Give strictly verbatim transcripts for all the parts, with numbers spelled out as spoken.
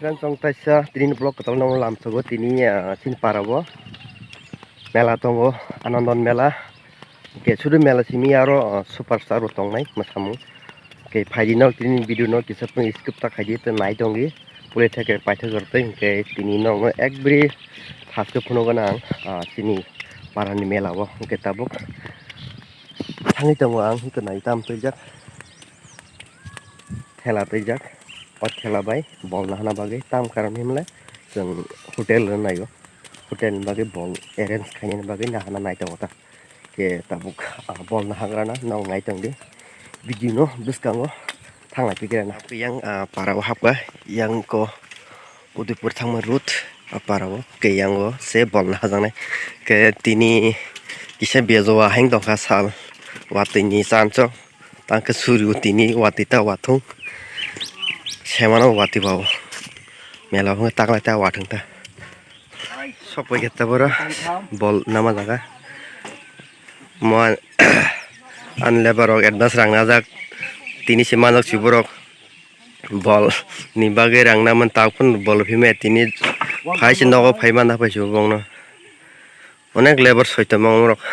Friends, chwng taisa tini vlog kwtal no lamsogo tini, ah, chini para o mela tongo, Anandon mela. Hwnkhe sudu mela simi aro, ah, superstar bo tongnai mwsamung. Hwnkhe phaidi no tini video no kisa phung skip ta khaidi tei nai tongdi. Pule theke paithago tei hwnkhe tini no ekbri thaske phunugo ang, ah, chini para ni mela o. Hwnkhe tabuk thangwi tongo ang, hwnkhe nai tam twijak. Thela twijak, o thela bai bol nahana bagwi tam karon himle chwng hotel rw naio, hotel ni bagwi bol arrange khainani bagwi nahana nai tongo ta. Khe tabuk, ah, bol nahagrana nok nai tongdi, video no bwskango thangna pikrana. Yang, ah, para o hapkha, yang ko Udaipur thangma route, ah, para o khe yang o se bol nahajaknai. Khe tini kisa bejo aheng tongkha sal watwi ni chanchok. Tang khe suri o tini watwi ta wathung. Semano watwi ba o. Mela phung taklai ta wathung ta. Sokpai khe tabora bol nama jaga. Mo an lebar rok advance rang najak. Tini se manjak si borok. Bol ni bagwi rang naman ta phun bol phime tini phai se nogo phai mana phai se bongno. Onek lebar soito mong rok.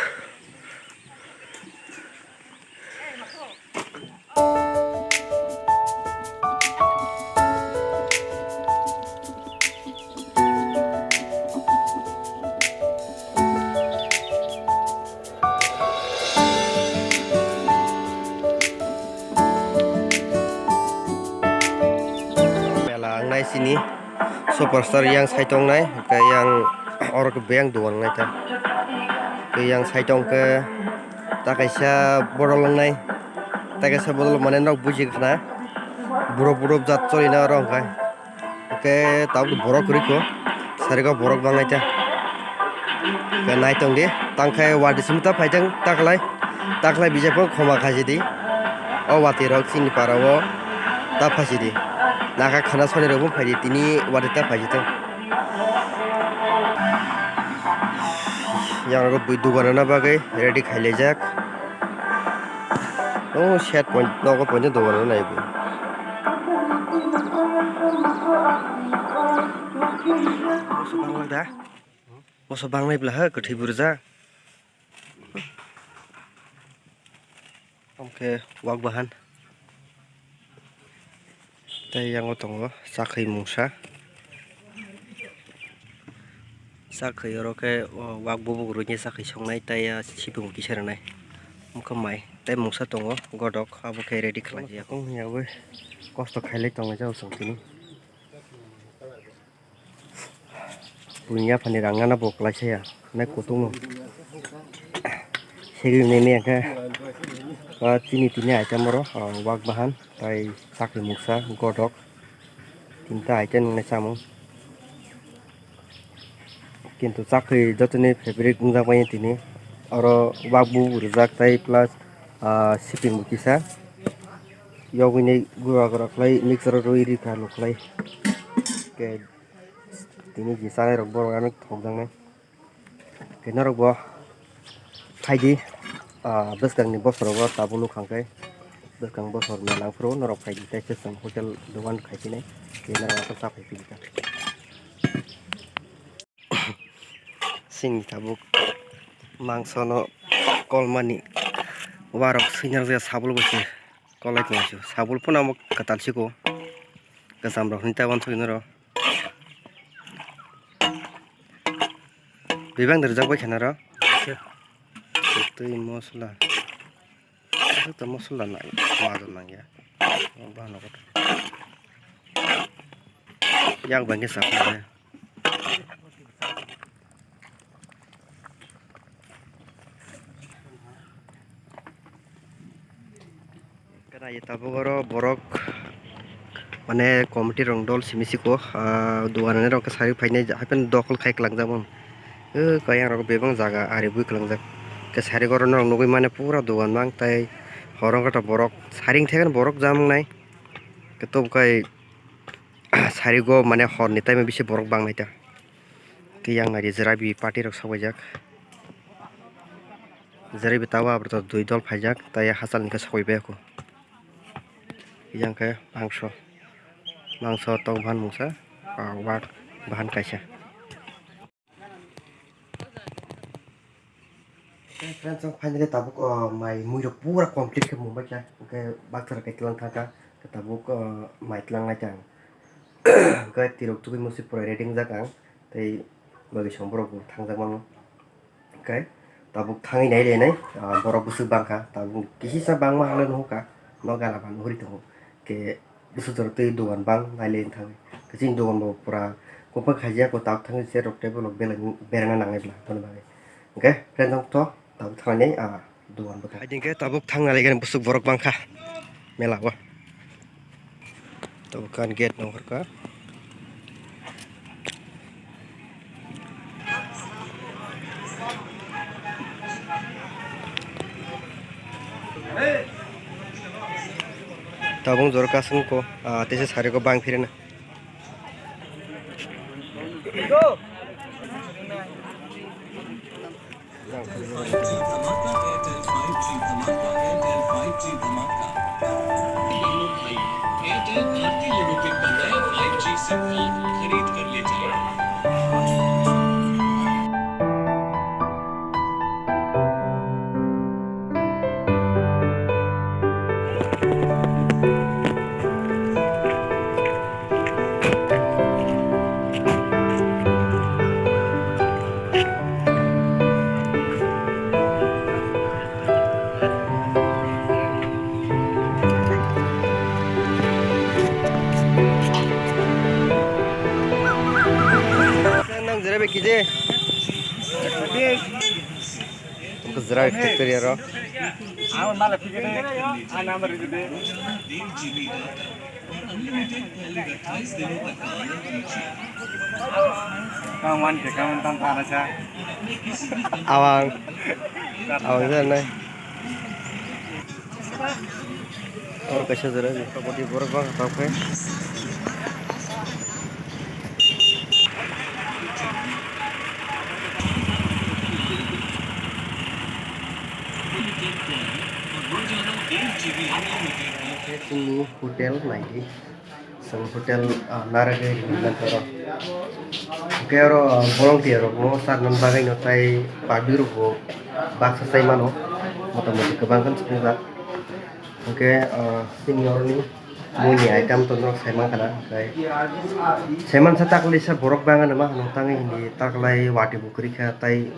Mela ang nai sini superstar yang sai tong nai, hwnkhe yang oro khe beng dugan nai ta. Tei yang sai tong khe ta kaisa bodol wngnai, ta kaisa bodol mane nok buji khna. Borok borok jat choli na oro hwnkhe. Hwnkhe tabuk borok kwrwi kho, sarigo borok bangnai ta. Hwnkhe nai tong di, tang khe watwi simi ta phaitang taklai, taklai bijap phano khoma khaji di. O watwi rok chini para o ta phaji di. Naka khana soni rok bo phai di, tini watwi ta phaji tong. Yang rok bui dugan rwna bagwi ready khai laijak. O set point nogo point dogan nai bo. Moso banglak da. Moso banglai bwla ha kwthwi burjak. Omo khe wak bahan. Tei yango tongo chakhwi mungsa. Chakhwi oro khe o wak bubuk rwini chakhwi songnai tei a sipung kisa rwnai. Wngkha mai tei mungsa tongo godok, abo khe ready khlai ya. Wng ya ui kosto khailai tongo jao chwng tini. Buini yaphani rang nana bo kwlaisa ya, nai kutung no. Segwi nini hwnkhe, ah, chini tini item oro, ah, wak bahan, tai chakri muksa, godok, tinta item nwngnai chamung. Kintu chakri jotoni favorite wngjak bai tini, oro wak bu rijak tai plus, ah, siping bo kisa. Yogwini gura gura khlai mixer o rwi rikha lukhlai. Khe tini je chanai rok borok ano thokjaknai. Khe norok bo phaidi, ah, bwskangni bosorogo tabuk nukhang khe bwskang bosor mela phuru norok phaidi tei se chwng hotel dogan khai phinai. Khe norok aswk cha phai philika. Chini tabuk mangsono kolmani warok swinajak sabul bo se kolai tonglaisio. Sabul phano omo kwtal siko. Kwcham rok hinwi ta uansukgwi norok. Bebak ni rijak bai khe norok. Twi mosola. Aswk to mosola nang, majol nangya. Bahano kotor. Yak bai khe chapnai. Kwnaio tabuk oro borok Mane committee rok dol simi siko, ah, dugan ani rok khe sari phainai, hapheno dokol khai kwlangjak mano. O kayang rok bebak jaga ari bui kwlangjak. Khe sari goro norok nugui mane pura dugan mang tai horo wngkha borok sari wngthai borok jam wngnai. Khe tobo kai sari go mane hor ni time o bisi borok bang nai ta. Khe yang nai di jerabi party rok sabaijak. Jerabi tawa abrato dui dol phaijak tai hachal ni khe sogoi bai kho. Yang khe mangso, mangso tok bahan mungsa, ah, wak bahan kaisa. Friends, ang finally tabuk, ah, mai mui rok pura complete khe mung bai kha, hwnkhe baksa rok khe tlang thang kha, tabuk, ah, mai tlang nai kha ang. Hwnkhe tirok tugui musi pura ready wngjak ang, tei bagwi song borok bo thangjak mano. Hwnkhe tabuk thangwi nai le nai, ah, borok bwswk bang kha, tabuk kisisa bangma hwnwi nuhukha, nok gana phan nuhuri tongo. Hwnkhe bwswk jorok tei dogan bang nai le thangwi. Hwnkhe chini dogan bo pura kupha khaijak, bo tabuk thangwi chair rok table rok bela-, berana nangnai bwla, aboni bagwi. Hwnkhe friend rok to tabuk thangwi nai, ah, dogan bwkha. Hai hwnkhe tabuk thang nai le bwswk borok bang kha mela o. Tabuk kan gate nongkhor kha. Tabung jora kasung ko, ah, tesa sari ko bang phirina. Airtel Bharti Limited का नया five G SIM card खरीद कर ले जाएं। Nang jera be kije. Jera factory aro. Kawan ke kawan tan tan aja. Awang. Awang jera nai. Oro kaisa jora ni kabodi borok bang tang khe. Chini hotel naidi. Chwng hotel, ah, narwgwi rinwi mankha oro. Hwnkhe oro, ah, volunteer rokno charwna bagwino tei public rokbo baksa chai mano, motamoti kwbang khe chwpngjak. Hwnkhe, ah, chini oroni muini item to norok sai mankha na, hwnkhe sai mansa taklaisa borok bangano ma hwnwi tangwi hindi taklai watwi bo kwrwi kha tei.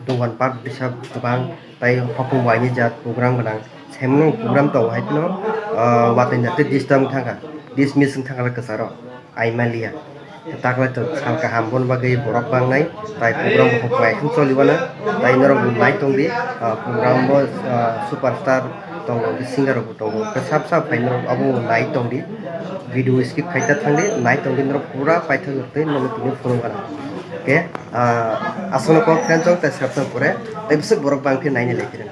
Dogan part bisa kwbang tei hopung waini jat program gwnang. Semno program tongo hai phano, ah, watwi jat tei disturb wng thangkha, dismiss wng thangkha kwcharo Aimalia. Taklai to sal kaham boni bagwi borok bangnai, tai program bo hopung hai choli wana, tai norok nai tongdi, ah, program bo, ah, superstar tongo, singer rok bo tongo, sab sab hai norok abo nai tongdi, video skip khai ta thangdi, nai tongdi norok pura paithak tei norok tini phunuk gana. Khe, ah, aswkno kok friend chong tei srapsa pore tei bwswk borok bang khe naina lai khe.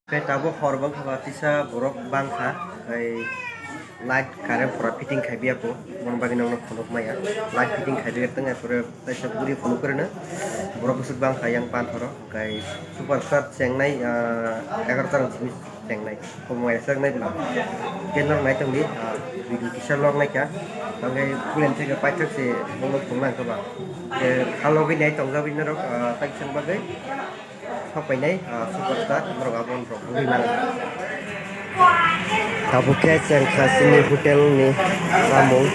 Khe tabuk hor bangkha ba tisa borok bangkha, tei light current pura fitting khai biya kho, boni bagwi nokno phunuk maya. Light fitting khai biya tong, er pore taisa buri phunuk kwrwino borok bwswk bangkha yang panthoro, hwnkhe superstar chengnai, ah, egaroh ta rok simi chengnai, omo waisa wngnai bwla. Khe norok nai tongdi, ah, video kisa log naikha, hwnkhe pulen theke paithak se bono phunukna hwnkhe ba. Khe kha logwi nai tongjagwi norok, ah, taisang bagwi. Sok painai, ah, superstar, borok abo borok wngwi mano. Tabuk khe chwng kha chini hotel ni chamung.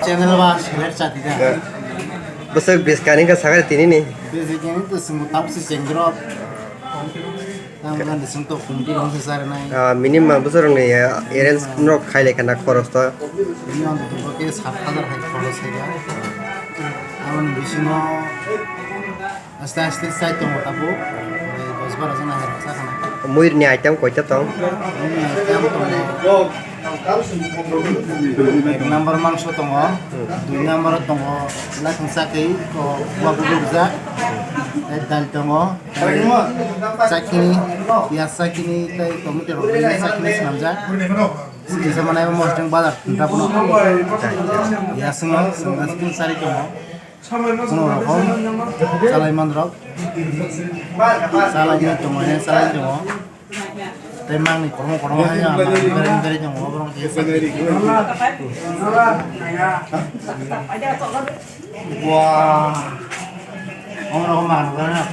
Channel ba select chati da. Bwswk bwskang ni khe sakha tini ni. Bwswk ni to chwng tabuk se chengdrop. Ang gandising to committee rok se sar nai. Ah, minimum bwsarokni, ah, arrange no khailai khana khoros to. Bini ang to ke sat hajar hai khoros hai ya. Ang bisingo aste aste sai tongo tabuk. Dos baro jona hai rok sa khana. Muirni item koita tong? Muirni item tongo. Ek number mangso tongo, dui number tongo, lathang sakwi, o, uago rukjak, tei dal tongo, tei chakini, piyaj chakini, tei tomato rok chakini swnamjak. Kisa manai mosdeng bazar thwngkha bono. Piyaj swngo, swngo, swngo sari tongo. Kuno rokom chalai man rok. Chalai ni tongo, ya, chalai tongo. Tei mangni kormo kormo hai ya, mangni beri beri tongo, borok je sakni. Wah. Oro mang na.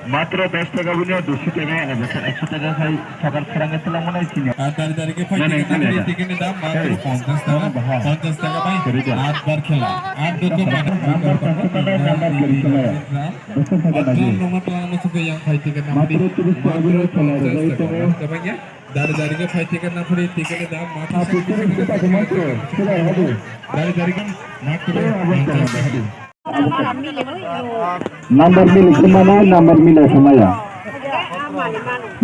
Matro dos taka bini duiso taka, ekso taka khai sakar phrang e twlang mano sini. Ar dari dari ke fight ticket na, ticket ni dam matro ponchash taka, ponchash taka bai. At bar khela, at bar khela. Number ponchash taka, number kiri khela. Duiso taka lagi. Atwlang nungma twlang musuko yang fight ticket na, matro tiris taka bini khela, ponchash taka. Dari dari ke fight ticket na, free ticket ni dam matro. Dari dari ke matro. Number mili khe manai, number mili khe maya.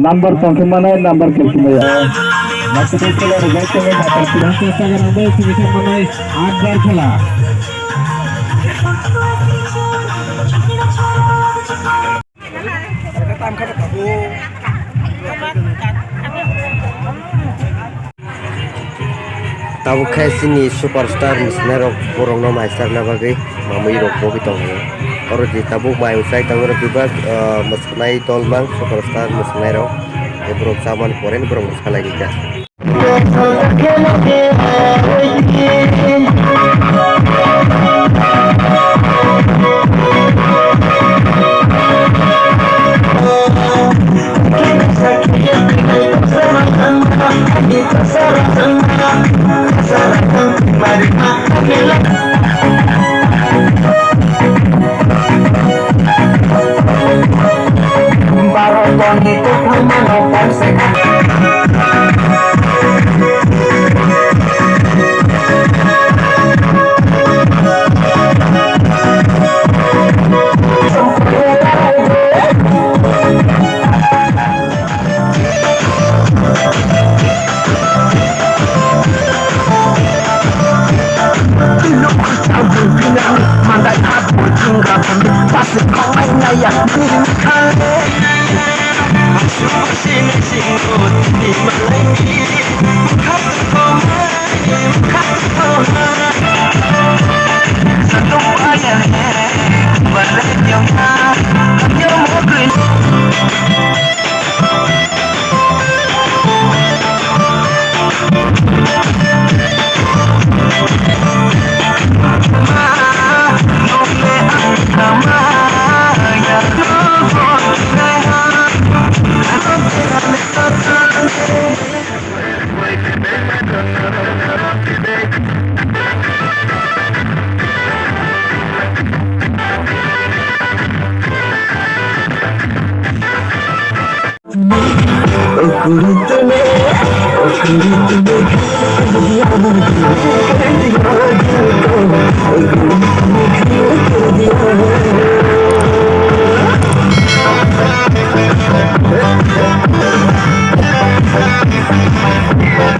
Number tong khe manai, number khe khe maya. Number khe khe maya. Pachas taka rang bai simi khe manai, at bar khela. Tabuk khe chini superstar mwswknairok borokno maichar na bagwi mamwi rok bogwi tonglaio. Oro je tabuk mai mwsai tangwi rok bebak, ah, mwswknai dolmang superstar mwswknairok. Tei borok chamani pore borok mwsalaini kha.